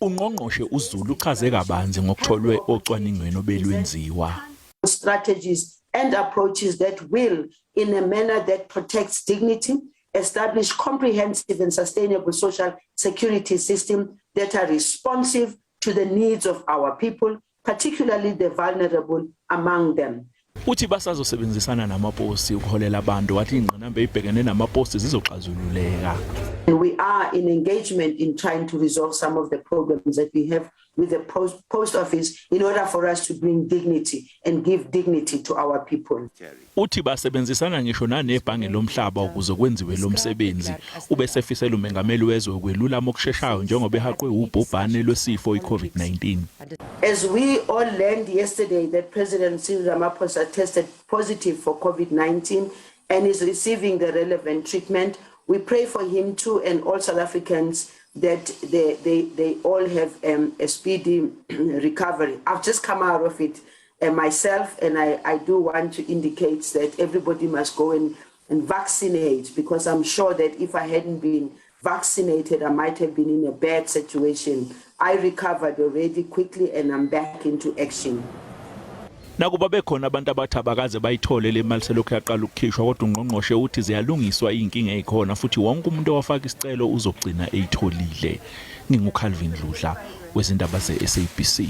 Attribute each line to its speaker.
Speaker 1: Ungqongqoshe uZulu uchaze kabanzi ngokutholwe ocwaningweni obelwenziwa.
Speaker 2: Strategies and approaches that will, in a manner that protects dignity, establish comprehensive and sustainable social security system that are responsive to the needs of our people, particularly the vulnerable among them.
Speaker 1: Uthi basazosebenzisana namaposi ukuholela abantu, wathi ingqinamba eyibhekene namaposi zizoxazululeka.
Speaker 2: And we are in engagement in trying to resolve some of the problems that we have with the post office in order for us to bring dignity and give dignity to our people.
Speaker 1: Uthi basebenzisana ngisho nanebhange lomhlaba ukuze kwenziwe lo msebenzi. Ubesefisela umengameli wezwe ukwelulama okusheshayo njengoba ehaqwe ubhubhane lwesifo iCovid-19.
Speaker 2: As we all learned yesterday that President Cyril Ramaphosa tested positive for COVID-19 and is receiving the relevant treatment, we pray for him too and all South Africans that they all have a speedy recovery. I've just come out of it myself, and I do want to indicate that everybody must go and vaccinate, because I'm sure that if I hadn't been vaccinated, I might have been in a bad situation. I recovered already quickly and I'm back into action.
Speaker 1: Nakuba bekhona abantu abathi abakaze bayithole le mali selokhu yaqala ukukhishwa, kodwa ungqongqoshe uthi ziyalungiswa izinkinga ezikhona futhi wonke umuntu owafaka isicelo uzogcina eyitholile. NginguCalvin Dludla wezindaba ze-SABC.